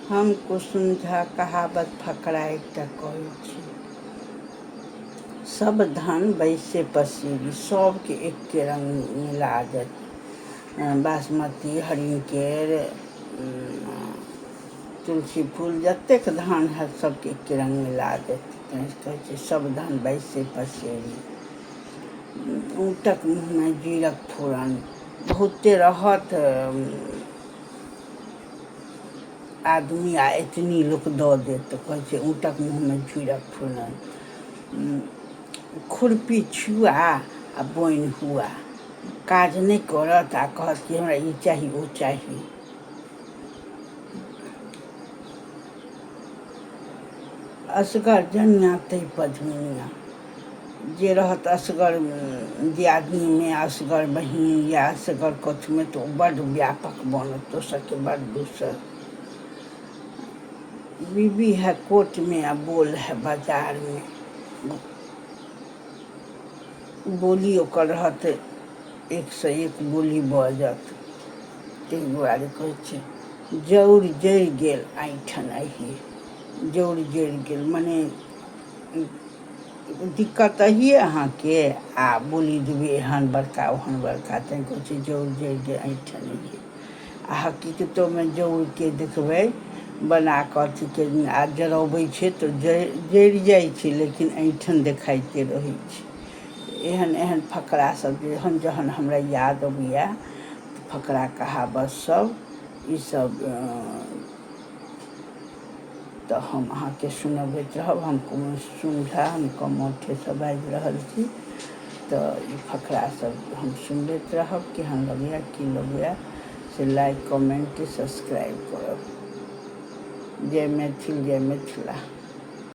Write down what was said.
हम कुसुम झा कहावत फकरा एकटा कहै छी। सब धान बैसे पसीरी, सबके एके रंग मिला देत। बासमती, हरिनकेर, तुलसी फूल जतेक धान हैत सबके एके रंग मिला देत। तैं कहै छै सब धान बैसे पसेरी। ऊँटक मुँहमे जीरक फोरन। बहुते रहत आदमी आ एतनी लोक दऽ देत तऽ कहै छै ऊँटक मुँहमे जीरक फोरन। खुरपी छुआ आ बोनि हुआ। काज नहि करत आ कहत कि हमरा ई चाही ओ चाही। असगर जनिया तै पद्मिनिया। जे रहत असगर दियादनीमे, असगर बहिन या असगर कथुमे, तऽ ओ बड्ड व्यापक बनत, दोसरके बड्ड दूसत। बीबी है कोर्ट में आ बोल है बाजार में। बोली ओकर रहत एकसँ एक बोली बाजत, ताहि दुआरे कहै छै जौर जरि गेल ऐँठन अही। जौर जरि गेल मने दिक्कत अहिए अहाँके आ बोली देबै एहन बड़का ओहन बड़का, तैँ कहै छै जौर जरि गेल ऐँठन अही। आ हकीकतोमे जौरके देखबै बना कऽ अथीके आ जरऽबै छै तऽ जरि जाइ छै, लेकिन ऐँठन देखाइते रहै छै। एहन एहन फकरा सब जहन जहन हमरा याद अबैए फकरा कहावत सब ईसब, तऽ हम अहाँके सुनबैत रहब। हम कुसुम झा, हम कमौठेसँ बाजि रहल छी। तऽ ई फकरा सब हम सुनबैत रहब। केहन लगैए, की लगैए, से लाइक, कमेन्ट, सब्सक्राइब करब। जय मैथिल, जय मिथिला।